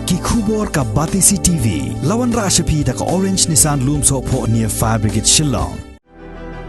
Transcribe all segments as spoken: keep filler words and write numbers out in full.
Ki khubor ka Batesi T V. La wanrah sha phi da ka Orange Nissan Lumsohphoh near Fire Brigade Shillong.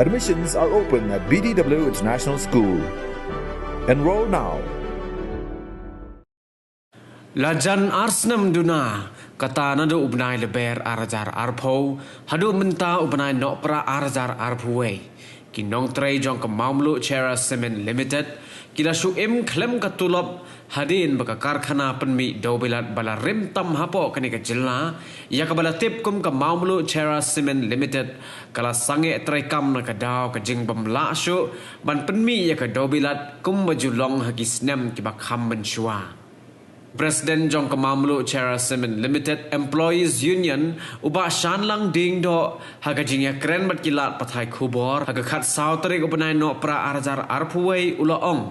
Admissions are open at B D W International School. Enroll now. La jan ar snem duna, kata naduh u bnai Lber ar hajar arphew haduh mynta u bnai Nohprah ar hajar arphew wei, ki nongtrei jong ka Mawmluh Cherra Cement Limited ki la shu im khlem ka tulop hadien ba ka karkhana pynmih dewbilat ba la rim tam hapoh kane ka jylla, ïa kaba la tip kum ka Mawmluh Cherra Cement Limited, ka la sangeh treikam na ka daw ka jingbym lah shuh ban pynmih ïa ka dewbilat kumba ju long ha ki snem kiba kham mynshuwa. President jong ka Mawmluh Cherra Cement Limited Employees Union, u Bah Shanlang Diengdoh, ha ka jingïakren bad ki lad pathai khubor ha ka khatsaw tarik u bnai Nohprah ar hajar arphew wei, u la ong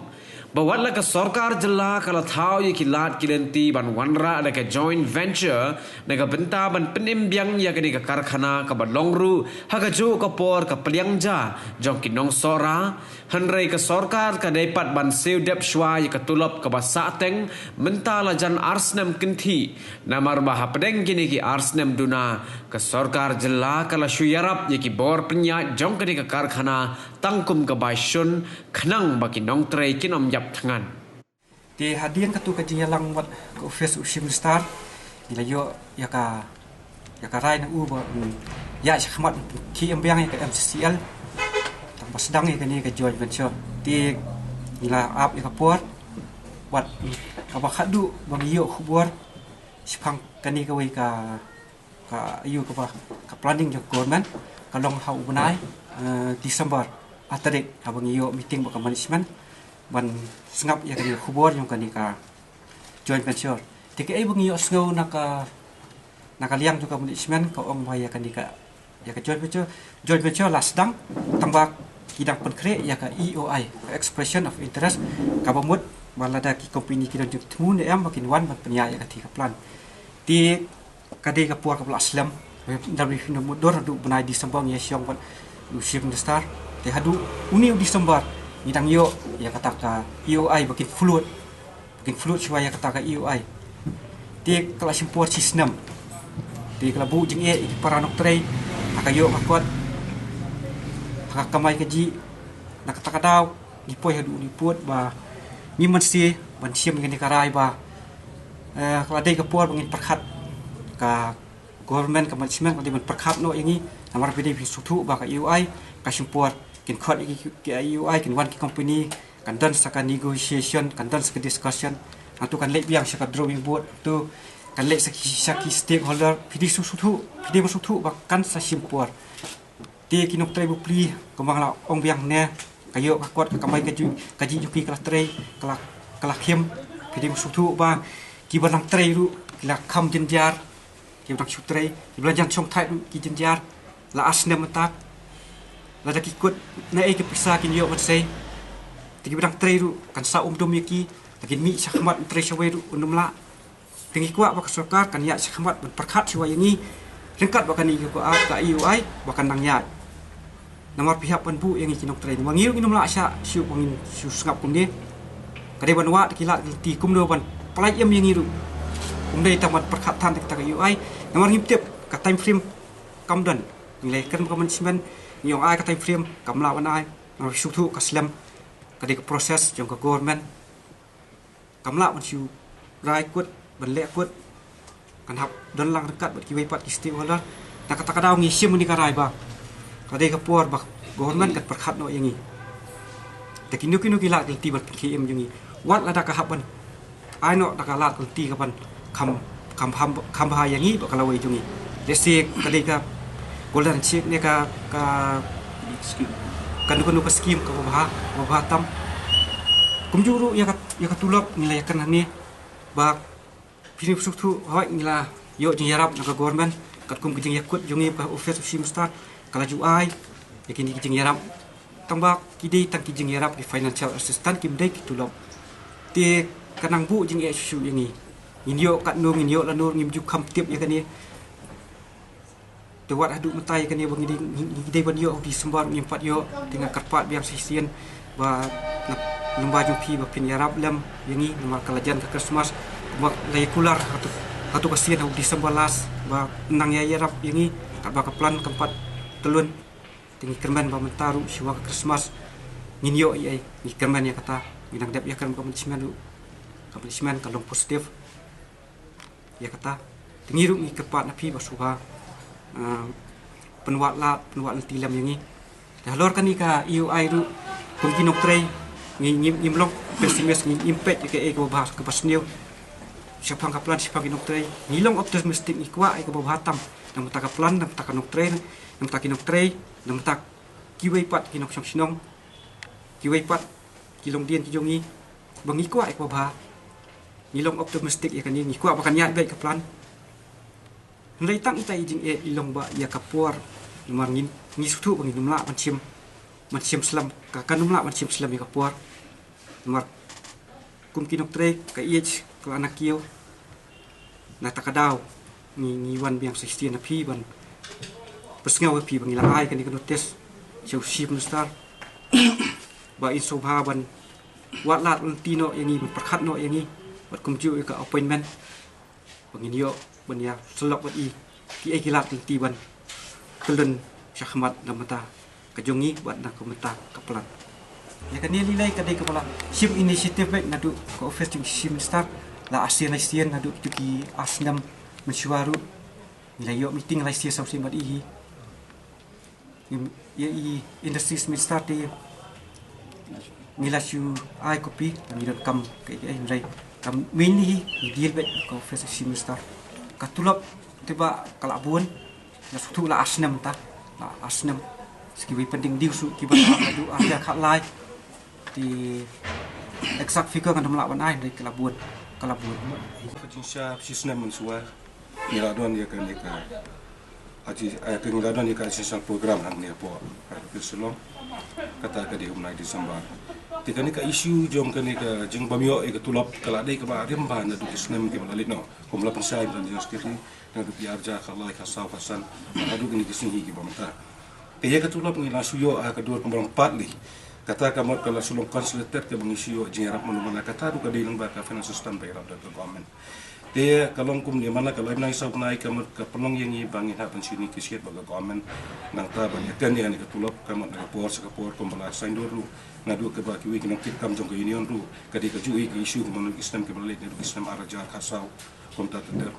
ba wat la ka sorkar jylla ka la thaw ïa ki lad ki lynti ban wanrah da ka joint venture na ka bynta ban pynim biang ïa kane ka karkhana, kaba long ruh ha kajuh ka por ka pliang ja jong ki nongsohra, hynrei ka sorkar ka dei pat ban siew dep shuwa ïa ka tulop kaba sahteng mynta la jan ar snem kynthih, namar ba hapdeng kine ki ar snem duna ka sorkar jylla ka la shu ïarap ïa ki bor pynïaid jong kane ka karkhana tang kum ka bai shun, khnang ba ki nongtrei kin ym ïap thngan. Te hadien katto ka jingïalang bad ka office u Chief Minister, ngi la ïoh ïa ka, ïa ka rai na u ba, mm, ïa shakhmat ki em biang ïa ka M C C L, tang ba sdang ïa kane ka joint venture. Te ngi la ap ïa ka por bad, mm, kaba khadduh ba ngi ïoh khubor shaphang kane kawei ka ka ïoh kaba ka planning jong government ka long ha u bnai, eh, December, ar tarik, haba ngi ïoh meeting bad ka management ban sngap ïa kane ka khubor jong kane ka joint venture. Te kaei ba ngi ïoh sngew na ka, na ka liang jong ka management ka ong ba ïa kane ka, ïa ka joint venture, joint venture la sdang, tang ba ki dang pynkhreh ïa ka E O I, ka expression of interest, kaba mut ba lada ki company ki don jingthmu ne em ba kin wan ban pynïaid ïa kata ka plan. Te ka dei ka por kaba la slem. Nda ri phin mutdur haduh bnai December ngi ïa shong bad u Chief Minister. Te haduh une u December ngi dang ïoh ïa kata ka E O I ba kin float, ba kin float shuwa ïa kata ka E O I. Te ka la shim por shi snem. Te ka la buh jingeh ïa ki para nongtrei ha ka ïoh ka kot, ha ka kamai kajih. Na kata ka daw ngi poi haduh une u pud ba ngim mynsiem ban shim ïa kane ka rai ba, eh, ka la dei ka por ba ngin pyrkhat, ka government, ka management ka la dei ban pyrkhat noh ïa ngi. Namar phi dei phi sngewthuh ba ka E O I ka shim por, kin khot ïa ki, ki E O I, kin wan ki company, kan don sa ka negotiation, kan don sa ka discussion. Hangto kan leit biang sha ka drawing board, hangto kan leit sa ki, sa ki stakeholder. Phi dei sngewthuh, phi dei ban sngewthuh ba kan sa shim por. Te ki nongtrei bapli, kumba nga la ong biang ne, ka ïoh ka kot, ka kamai kajih, kajih jong ki ka la trei, ka la, ka la khim. Phi dei ban sngewthuh ba kiba dang trei ruh ki la kham jynjar, kiba dang shu trei, kiba la jan shongthait ruh ki jynjar la ar snem mynta. Lada ki kut naei ka pisa kin ïoh ban sei. Te kiba dang trei ruh kan sa um dum ïa ki, lada kin mih shakhmat ban trei shawei ruh un ym lah. Te ngi kwah ba ka sorkar kan ïaid shakhmat ban pyrkhat shuwa ïa ngi, ryngkat bad kane ka, ka E O I ba kan nang ïaid. Namar phi hap ban buh ïa ngi ki nongtrei, namar ngi ruh ngin ym lah shah shuh ba ngin shu sngap kumne. Ka dei ban wad ki lad ki lynti kumno ban pynlait im ïa ngi ruh. Ym dei tang ban pyrkhat than da kata ka E O I, namar ngim tip ka time frame kam don. Ngi la ïakren bad ka management, ngi ong ai ka time frame, kam lah ban ai. Namar phi sngewthuh ka slem, ka dei ka process jong ka government. Kam lah ban shu rai kut, ban leh kut. Kan hap don lang ryngkat bad kiwei pat ki stakeholder. Na kata ka daw ngi shim ïa kane ka rai ba ka dei ka por ba government kan pyrkhat noh ïa ngi. Te kino kino ki lad ki lynti ban pynkhie im jong ngi, wat lada ka hap ban ai noh da ka lad ka lynti kaban kham, kham, kham, kham bha ïa ngi bad ka lawei jong ngi. Let's say ka dei ka golden handshake ne ka, ka, kano kano ka scheme kaba bha, kaba bha tam. Kumjuh ruh ïa ka, ïa ka tulop, ngi la ïakren hangne ba phi dei ban sngewthuh, hooid ngi la ïoh jingïarap na ka government, katkum ka jingïakut jong ngi bad ka office u Chief Minister, ka la ju ai ïa kine ki jingïarap. Tang ba ki dei tang ki jingïarap, ki financial assistance, kim dei ki tulop. Te ka nang buh jingeh shuh shuh ïa ngi. Ngin ïoh katno, ngin ïoh lano, ngim ju kham tip ïa kane. Te wat haduh mynta ïa kane ba ngi dei, ngi dei ban ïoh ha u December, ngim pat ïoh. Te nga kyrpad biang shisien ba na lyngba jong phi ba phin ïarap lem ïa ngi namar ka la jan ka Christmas, ba la ïa kular ha kato, Hato ka sien ha u December last ba nang ïa ïarap ïa ngi, katba ka plan kam pat tylun. Te ngi kyrmen ba mynta ruh shuwa ka Christmas ngin ïoh ïa, ngi kyrmen ïa kata, ngi nang dep ïa kyrmen ka management ruh, ka management ka long positive ïa kata. Te ngi ruh ngi kyrpad na phi ba shuwa, ah, pynwad lad, pynwad lynti lem ïa ngi. Te halor kane ka E O I ruh, kum ki nongtrei, ngi, ngi, ngim long pessimist, ngi, ngim peit ïa kaei kaba bha, kaba sniew shaphang ka plan, shaphang ki nongtrei. Ngi long optimistic, ngi kwah ïa kaba bha tam na bynta ka plan, na bynta ka nongtrei, na bynta ki nongtrei, na bynta kiwei pat ki nongshong shnong, kiwei pat ki longdien ki jong ngi, ba ngi kwah ïa kaba bha. Ngi long optimistic ïa kane, ngi kwah ba kan ïaid beit ka plan. Hynrei tang ita i jingeh i long ba ïa ka por, namar ngi, ngi sngewthuh ba ngin ym lah ban shim, ban shim slem, ka, kan ym lah ban shim slem ïa ka por. Namar kum ki nongtrei, ka age ka la na kiew, na kata ka daw ngi, ngi wan biang sa shisien na phi ban pynsngew ïa phi ba ngi la ai kane ka notice sha u Chief Minister ba in sngewbha ban wad lad lynti noh ïa ngi, ban pyrkhat noh ïa ngi bad kumjuh ïa ka appointment ba ngin ïoh ban ïa sylloh bad i kiei ki lad lynti ban kyllon shakhmat na bynta ka jong ngi bad na ka bynta ka plan. Ïa kane lei lei ka dei kaba la shim initiative beit naduh ka office jong u Chief Minister, la arsien lai sien naduh kito ki ar snem mynshuwa ruh. Ngi la ïoh meeting lai sien saw sien bad i hi. Ïa i Industries Minister te ngi la shu ai copy, ngi donkam kaei kaei, hynrei ka mainly hi ngi deal beit ka office Chief Minister. Ka tulop te ba ka la bun, nga sngewthuh la ar snem ta, la ar snem. Sa kiwei pending dues ruh kiba la duh ar hajar khatlai. Te exact figure ngan ym lah ban ai, hynrei ka la bun, ka la bun. Ka jingshisha shisnem mynshuwa ngi la don ïa kane ka, aji, eh, ka ngi la don ïa ka essential program hangne hapoh, eh, ka Shillong. Kata ka dei u bnai December. Te kane ka issue jong kane ka jingbym ïoh ïa ka tulop ka la dei kaba rim bha naduh ki snem kiba la leit noh. Kum la pynshai ban jingïasyrdoh naduh ki arhajar khatlai, khatsaw, khatsan, haduh kine ki sngi kiba mynta. Te ïa ka tulop ngi la shu ïoh ha ka dur kaba long partly. Kata ka mut ka la shu long consolidated kaba ngi shu ïoh jingïarap mano mano, kata ruh ka dei lyngba ka finance system ba ïarap da ka government. Te ka long kumne, man la ka lai bnai saw bnai ka mut ka pynlong ïa ngi ba ngin hap ban shim ki siat bad ka government, nangta ban ïa attend ïa kane ka tulop, ka mut na ka por sha ka por kumba la saiñdur ruh naduh kaba kiwei ki nongkitkam jong ka union ruh, ka dei kajuh ïa ka issue kumba naduh ki snem kiba la leit, naduh ki snem arhajar khatsaw kumta ter ter.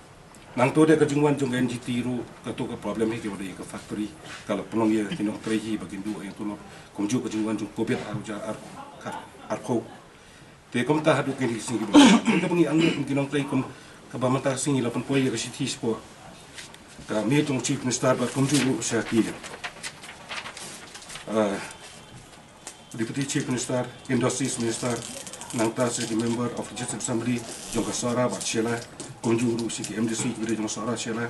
Nangta de ka jingwan jong ka N G T ruh, kato ka problem hi kaba dei ka factory, ka la pynlong ïa ki nongtrei hi ba kin duh ïa ka tulop, kumjuh ka jingwan jong covid arhajar ar, arphew. Te kumta haduh kine ki sngi kiba, kaba ngi angnud kum ki nongtrei, kum kaba mynta ka sngi la pynpoi ïa ka shithi shapoh ka miet jong u Chief Minister bad kumjuh ruh sha ki, ah, Deputy Chief Minister, Industries Minister, nangta sha ki Member of Legislative Assembly jong ka Sohra bad Shella, kumjuh ruh sha ki M D C kiba dei jong ka Sohra Shella,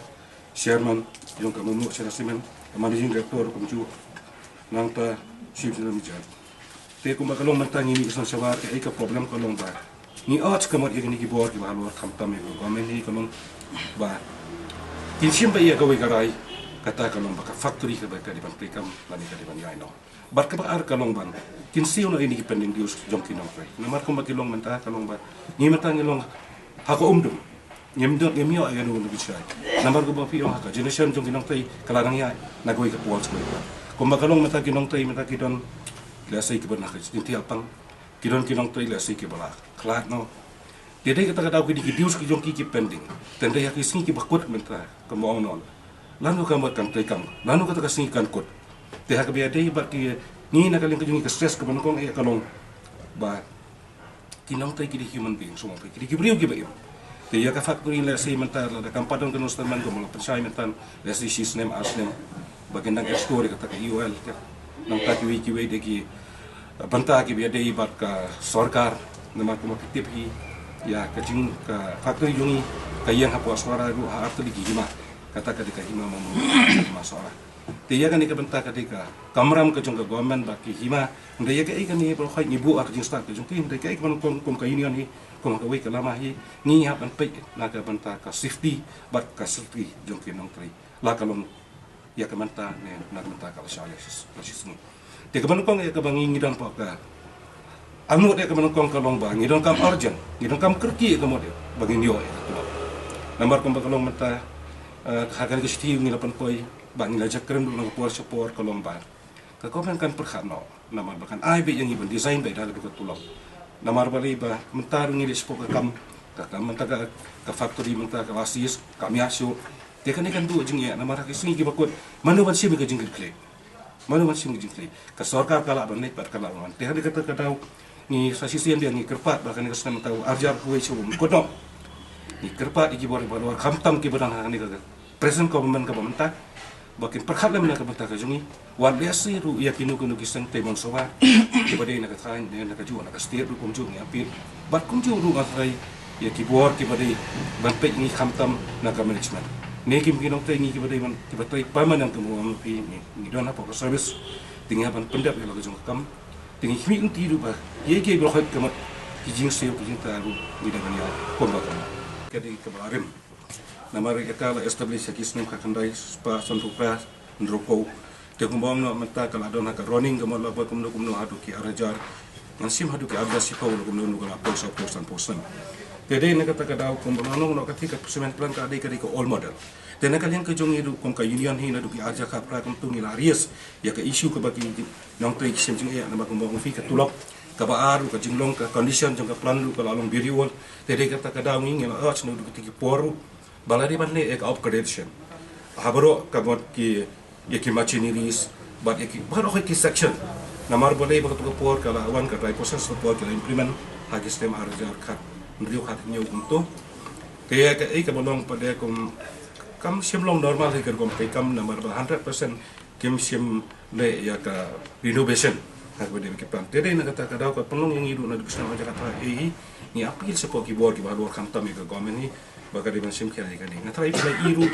Chairman jong ka Mamluh Shella Cement, ka Managing Director kumjuh, nangta Chief General Manager. Te kumba ka long mynta ngi mih sha Sohra, kaei ka problem ka long ba ngi ot ka mut ïa kine ki bor kiba halor, khamtam ïa ka government hi ka long ba kin shim beit ïa kawei ka rai, kata ka long ba ka factory kaba ka dei ban treikam lane ka dei ban ïaid noh. Bad kaba ar ka long ban kin siew noh ïa kine ki pending dues jong ki nongtrei. Namar kumba ki long mynta ka long ba ngi mynta ngi long ha ka umdum. Ngim don, ngim ïoh ïa kano kano ka jingshai. Namar kumba phi ong ha ka generation jong ki nongtrei ka la dang ïaid na kawei ka pol sha kawei. Kumba ka long mynta ki nongtrei mynta ki don lehse kiba na ka jingthiah pang. Ki don ki nongtrei lehse kiba la khlad noh. Te dei kata ka daw kine ki dues ki jong ki ki pending. Te dei ha ki sngi kiba kut mynta kumba ong noh. Lano ka mut kan treikam, lano kata ka sngi kan kut. Te ha kaba ïadei bad ki, ngi na ka liang ka jong ngi ka stress kaba nyngkong eh ka long ba ki nongtrei ki dei human beings, ki dei ki briew kiba im. Te ïa ka factory lehse mynta lada kam pat don kano ka settlement kumba la pynshai mynta lehse shi snem ar snem ba kin dang explore ïa kata ka E O I. Nangta kiwei kiwei de ki bynta kiba ïadei bad ka sorkar, namar kumba phi tip hi ïa ka jing, ka factory jong ngi ka ïeng hapoh Sohra ruh ha artylli ki hima. Kata ka dei ka hima Mamluh, hima Sohra. Te ïa kane ka bynta ka dei ka kamram ka jong ka government bad ki hima. Hynrei ïa kaei kane ba khoi ngi buh ha ka jingstad ka jong ki, hynrei kaei kaba nyngkong kum ka union hi, kum ha kawei ka lama hi, ngi hap ban peit na ka bynta ka safety bad ka safety jong ki nongtrei. La ka long ïa ka mynta ne na ka bynta ka lashai lashisngi. Te kaba nyngkong ïa kaba ngi, ngi don hapoh ka angnud ïa kaba nyngkong ka long ba ngi donkam urgent, ngi donkam kyrkieh ïa ka mut ïa ba ngin ïoh ïa ka tulop. Namar kumba ka long mynta, eh, ha kane ka shithi ngi la pynpoi ba ngi la jakhlia ruh na ka por sha por ka long ba ka government kan pyrkhat noh namar ba kan ai beit ïa ngi ban design beit da ka dei ka tulop. Namar balei ba mynta ruh ngi leit shapoh ka kam, ka kam mynta ka, ka factory mynta ka la sis, kam ïa shuh. Te kane kan duh jingeh namar ha ki sngi kiba kut mano ban shim ïa ka jingkitkhlieh. Mano ban shim ka jingkitkhlieh. Ka sorkar ka lah ban leit bad ka lah ban wan. Te ha kane kata ka daw ngi sa shisien biang ngi kyrpad ba kane ka snem mynta u arhajar khatwei shu mut noh. Ngi kyrpad ïa ki bor ba luar khamtam kiba don ha kane ka present government kaba mynta ba kin pyrkhat lem na ka bynta ka jong ngi. Wat lehse ruh ïa kino kino ki seng tei bangsoba kiba dei na ka thaiñ ne na kajuh na ka state ruh kumjuh ngi appeal. Bad kumjuh ruh nga tharai ïa ki bor kiba dei ban peit ngi khamtam na ka management. Ne kim ki nongtrei ngi kiba dei ban kiba trei permanent kumba ong phi ngi, ngi don hapoh ka service. Te ngi hap ban pyndep ïa la ka jong ka kam. Te ngi khmih lynti ruh ba kiei kiei ba la hoid ka mut ki jingsiew ki jingthaw ruh ngi dei ban ïa kumba ka. Ka dei kaba la rim. Namar ïa ka la establish ha ki snem khatkhyndai spah sanphew phra hynriewphew. Te kumba ong noh mynta ka la don ha ka running ka mut la ba kumno kumno haduh ki arhajar. Ngan shim haduh ki arhajar shiphew la kumno kumno ka la poi sawphew sanphew snem. Te dei na kata ka daw kumba la ong noh ka thik ka cement plant ka dei ka dei ka old model. Te na ka liang ka jong ngi ruh kum ka union hi naduh ki arhajar khatphra kumto ngi la raise ïa ka issue kaba ki nongtrei ki shem jingeh namar kumba ong phi ka tulop. Kaba ar ruh ka jinglong ka condition jong ka plant ruh ka la long very old. Te dei kata ka daw ngi ngi la urge naduh kata ki por ruh ba la dei ban leh ïa ka upgradation. Ha baroh ka mut ki ïa ki machineries bad ïa ki baroh ki section. Namar balei ba kato ka por ka la wan ka dry process ka por ki la implement ha ki snem arhajar khathynriew khathynñiew kumto. Ka ïa kaei kaba long pat de kum kam shym long normal hi ka rukom pei kam namar ba hundred percent kim shym leh ïa ka renovation ha kaba dei ki plant. Te dei na kata ka daw ka pynlong ïa ngi ruh naduh ki snem arhajar khathynriew hi ngi appeal shapoh ki bor kiba halor khamtam ïa ka government hi ba ka dei ban shim khia ïa kane. Nga tharai phi la i ruh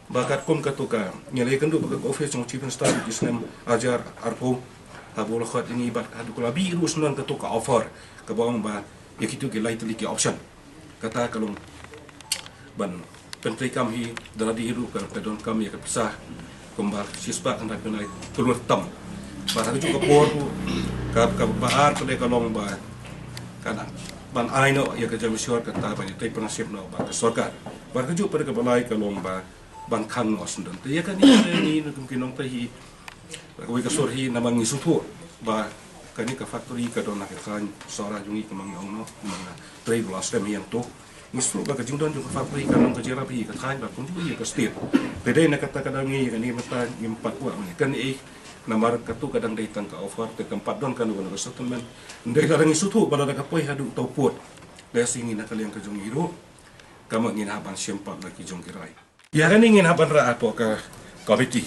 ba katkum kato ka ngi la ïakynduh bad ka office jong u Chief Minister ki snem arhajar arphew haba u la khot ïa ngi bad haduh ka la bih ruh sdang kato ka offer kaba ong ba ïa kito ki lai tylli ki option. Kata ka long ban pyntreikam hi da lade hi ruh ka, ka donkam ïa ka pisa kumba shispah khyndai phew lai klur tam. Bad ha kajuh ka por ruh ka, kaba ar ka dei ka long ba ka dang ban ai noh ïa ka jingmynsiem kata ban ïatrei partnership noh bad ka sorkar. Bad kajuh pat kaba lai ka long ba ban khang noh syndon. Te ïa kane ka dei ngi kum ki nongtrei hi kawei ka sur hi namar ngi sngewthuh ba kane ka factory ka don ha ka thaiñ Sohra jong ngi kumba ngi ong noh, namar nga trei la slem hi hangto. Ngi sngewthuh ba ka jingdon jong ka factory ka long ka jingïarap hi ka thaiñ bad kumjuh hi ka state. Te dei na kata ka daw ngi kane mynta ngim pat kwah mane kane eh namar kato ka dang dei tang ka offer te kam pat don kano kano ka settlement. Ym dei, lada ngi sngewthuh ba lada ka poi haduh uta u pud, lehse ngi na ka liang ka jong ngi ruh ka mut ngin hap ban shim pat la ki jong ki rai. Ïa kane ngin hap ban rah hapoh ka komiti.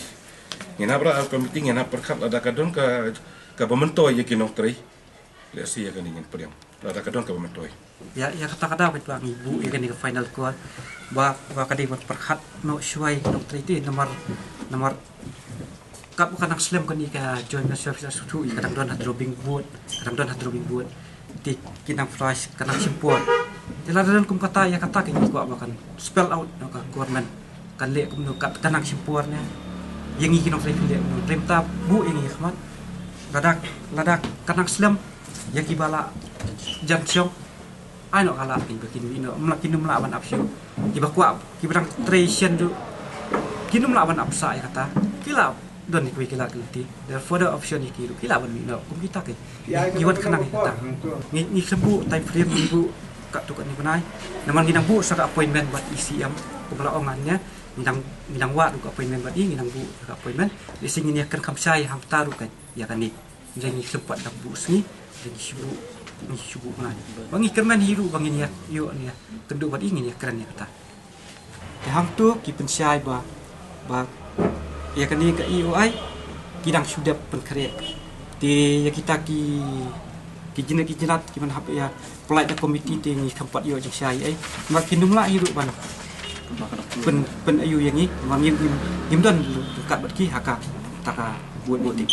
Ngin hap rah ha komiti, ngin hap pyrkhat lada ka don ka, kaba myntoi ïa ki nongtrei. Lehse ïa kane ngin pdiang lada ka don kaba myntoi. Ïa, ïa kata ka daw pat ba ngi buh ïa kane ka final call ba, ba ka dei ban pyrkhat noh shuwa ïa ki nongtrei te namar, namar katba ka nang slem kane ka joint venture, phi la sngewthuh ïa ka dang don ha drawing board, ka dang don ha drawing board. Te ki nang flash ka nang shim por. Te lada don kum kata ïa kata ka ngi kwah ba kan spell out noh ka government kan leh kumno kat ka nang shim por ne. Ïa ngi ki nongtrei phi leh kumno, trei mynta buh ïa ngi khmat. Lada, lada ka nang slem ïa kiba la jan shong. Ai noh ka lad kin ba kin mih noh, ym lah, kin ym lah ban ap shuh. Kiba kwah, kiba dang trei shen ruh kin ym lah ban ap sah ïa kata. Ki la don ïa kiwei ki lad ki lynti. Therefore the option ïa ki ruh ki lah ban mih noh kum kita ki. Ngi wan khnang ïa kata. Ngi, ngi khlem buh time frame, ngi buh katto katne bnai. Namar ngi nang buh sa ka appointment bad E C M kumba la ong hangne. Ngi nang, ngi nang wad ruh ka appointment bad i, ngi nang buh ka appointment. Lehse ngin ïa kren kham shai hangta ruh kan ïa kane. Ngi ngi khlem pat dang buh sngi, ngi shu buh, ngi shu buh bnai. Ba ngi kyrmen hi ruh ba ngin ïa ïoh ne ïa kynduh bad i, ngin ïa kren ïa kata. Te hangto ki pynshai ba, ba ïa kane ka E O I ki dang shu dep pynkhreh. Te ïa kita ki, ki jinat, ki jinat kiban hap ïa pynlait da komiti te ngi khlem pat ïoh jingshai ei. Namar kin ym lah hi ruh ban pyn, pyn ayu ïa ngi, namar ngim, ngim, ngim don ryngkat bad ki ha kata ka vote, voting.